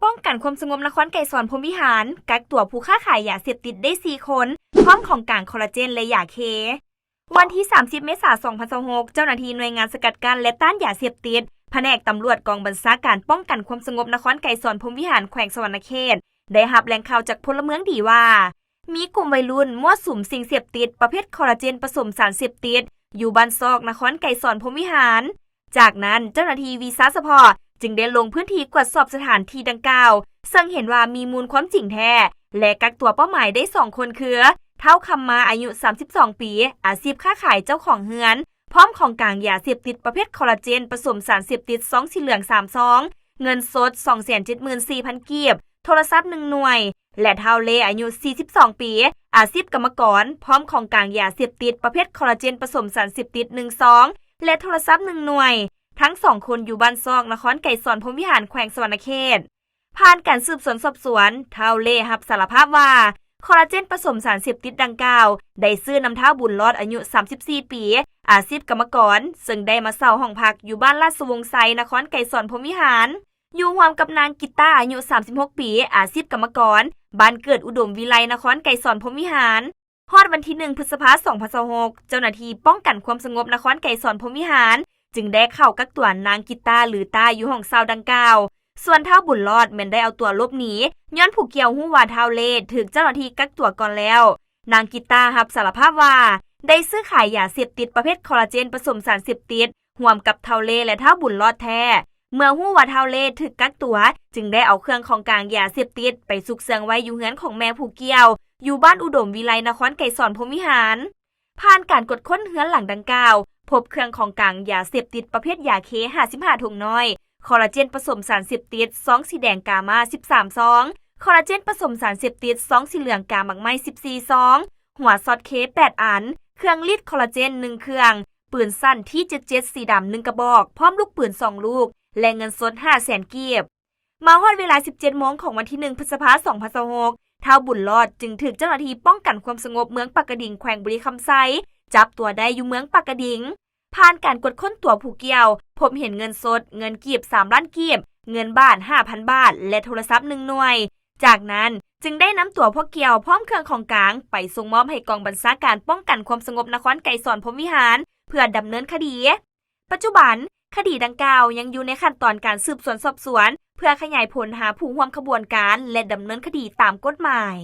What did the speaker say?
ປ້ອງກັນຄວາມສະຫງົບນະຄອນໄກສອນພົມວິຫານ ກັກຕົວຜູ້ຄ້າຂາຍຢາເສບຕິດໄດ້ສີ່ຄົນ ພ້ອມຂອງກາງຄໍລາເຈນ ແລະ ຢາເຄ. ວັນທີສາມສິບ ເມສາ ສອງພັນຊາວຫົກ ເຈົ້າໜ້າທີ່ໜ່ວຍງານສະກັດກັ້ນ ແລະ ຕ້ານຢາເສບຕິດ ພະແນກຕຳຫຼວດກອງບັນຊາການປ້ອງກັນຄວາມສະຫງົບນະຄອນໄກສອນພົມວິຫານ ແຂວງສະຫວັນນະເຂດ ໄດ້ຮັບແຫຼ່ງຂ່າວຈາກພົນລະເມືອງດີວ່າ ມີກຸ່ມໄວລຸ້ນມົ້ວສຸມສິ່ງເສບຕິດປະເພດຄໍລາເຈນປະສົມສານເສບຕິດ ຢູ່ບ້ານຊອກ ນະຄອນໄກສອນພົມວິຫານ. ຈາກນັ້ນ ເຈົ້າໜ້າທີ່ວິຊາສະເພາະຈຶ່ງໄດ້ລົງພື້ນທີ່ກວດສອບສະຖານທີ່ດັ່ງກ່າວ ເຊິ່ງເຫັນວ່າມີມູນຄວາມຈິງແທ້ ແລະ ກັກຕົວເປົ້າໝາຍໄດ້ສອງຄົນຄື ທ້າວຄຳມາ ອາຍຸສາມສິບສອງປີ ອາຊີບຄ້າຂາຍເຈົ້າຂອງເຮືອນ ພ້ອມຂອງກາງຢາເສບຕິດປະເພດຄໍລາເຈນປະສົມສານເສບຕິດຊອງສີເຫຼືອງສາມຊອງ, ເງິນສົດສອງແສນເຈັດໝື່ນສີ່ພັນກີບ, ໂທລະສັບໜຶ່ງໜ່ວຍ ແລະ ທ້າວເລ ອາຍຸສີ່ສິບສອງປີ ອາຊີບກຳມະກອນ ພ້ອມຂອງກາງຢາເສບຕິດປະເພດຄໍລາເຈນປະສົມສານເສບຕິດໜຶ່ງຊອງ ແລະ ໂທລະສັບໜຶ່ງໜ່ວຍ. ທັງສອງຄົນຢູ່ບ້ານຊອກ ນະຄອນໄກສອນພົມວິຫານ ແຂວງສະຫວັນນະເຂດ. ຜ່ານການສືບສວນສອບສວນ ທ້າວເລຮັບສາລະພາບວ່າ ຄໍລາເຈນປະສົມສານເສບຕິດດັ່ງກ່າວ ໄດ້ຊື້ນຳທ້າວບຸນລອດ ອາຍຸສາມສິບສີ່ປີ ອາຊີບກຳມະກອນ ເຊິ່ງໄດ້ມາເຊົ່າຫ້ອງພັກຢູ່ບ້ານລາຊະວົງໄຊ ນະຄອນໄກສອນພົມວິຫານ ຢູ່ຮ່ວມກັບນາງກິດຕາ ອາຍຸສາມສິບຫົກປີ ອາຊີບກຳມະກອນ ບ້ານເກີດອຸດົມວິໄລ ນະຄອນໄກສອນພົມວິຫານ. ຮອດວັນທີໜຶ່ງ ພຶດສະພາ ສອງພັນຊາວຫົກ ເຈົ້າໜ້າທີ່ປ້ອງກັນຄວາມສະຫງົບນະຄອນໄກສອນພົມວິຫານ ຈຶ່ງໄດ້ເຂົ້າກັກຕົວນາງກິດຕາ ຫຼື ຕາ ຢູ່ຫ້ອງເຊົ່າດັ່ງກ່າວ. ສ່ວນທ້າວບຸນລອດແມ່ນໄດ້ເອົາຕົວຫຼົບໜີ ຍ້ອນຜູ້ກ່ຽວຮູ້ວ່າທ້າວເລຖືກເຈົ້າໜ້າທີ່ກັກຕົວກ່ອນແລ້ວ. ນາງກິດຕາຮັບສາລະພາບວ່າ ໄດ້ຊື້ຂາຍຢາເສບຕິດປະເພດຄໍລາເຈນປະສົມສານເສບຕິດ ຮ່ວມກັບທ້າວເລ ແລະ ທ້າວບຸນລອດແທ້. ເມື່ອຮູ້ວ່າທ້າວເລຖືກກັກຕົວ ຈຶ່ງໄດ້ເອົາເຄື່ອງຂອງກາງຢາເສບຕິດໄປຊຸກເຊື່ອງໄວ້ຢູ່ເຮືອນຂອງແມ່ຜູ້ກ່ຽວ ຢູ່ບ້ານອຸດົມວິໄລ ນະຄອນໄກສອນພົມວິຫານ. ຜ່ານການກວດຄົ້ນເຮືອນຫຼັງດັ່ງກ່າວ ພົບເຄື່ອງຂອງກາງຢາເສບຕິດປະເພດຢາເຄຫ້າສິບຫ້າຖົງນ້ອຍ, ຄໍລາເຈນປະສົມສານເສບຕິດຊອງສີແດງກາມາສິບສາມຊອງ, ຄໍລາເຈນປະສົມສານເສບຕິດຊອງສີເຫຼືອງກາໝາກໄມ້ສິບສີ່ຊອງ, ຫົວຊັອດເຄແປດອັນ, ເຄື່ອງລີດຄໍລາເຈນໜຶ່ງເຄື່ອງ, ປືນສັ້ນທີເຈັດເຈັດສີດຳໜຶ່ງກະບອກ ພ້ອມລູກປືນສອງລູກ ແລະ ເງິນສົດຫ້າແສນກີບ. ມາຮອດເວລາສິບເຈັດໂມງຂອງວັນທີໜຶ່ງ ພຶດສະພາ ສອງພັນຊາວຫົກ ທ້າວບຸນລອດຈຶ່ງຖືກເຈົ້າໜ້າທີ່ປ້ອງກັນຄວາມສະຫງົບເມືອງປາກກະດິງ ແຂວງບໍລິຄຳໄຊ ຈັບຕົວໄດ້ຢູ່ເມືອງປາກກະດິງ. ຜ່ານການກວດຄົ້ນຕົວຜູ້ກ່ຽວ ພົບເຫັນເງິນສົດ ເງິນກີບສາມລ້ານກີບ, ເງິນບາດຫ້າພັນບາດ ແລະ ໂທລະສັບໜຶ່ງໜ່ວຍ. ຈາກນັ້ນຈຶ່ງໄດ້ນຳຕົວຜູ້ກ່ຽວພ້ອມເຄື່ອງຂອງກາງໄປສົ່ງມອບໃຫ້ກອງບັນຊາການປ້ອງກັນຄວາມສະຫງົບນະຄອນໄກສອນພົມວິຫານ ເພື່ອດຳເນີນຄະດີ. ປັດຈຸບັນ ຄະດີດັ່ງກ່າວຍັງຢູ່ໃນຂັ້ນຕອນການສືບສວນສອບສວນ ເພື່ອຂະຫຍາຍຜົນຫາຜູ້ຮ່ວມຂະບວນການ ແລະ ດຳເນີນຄະດີຕາມກົດໝາຍ.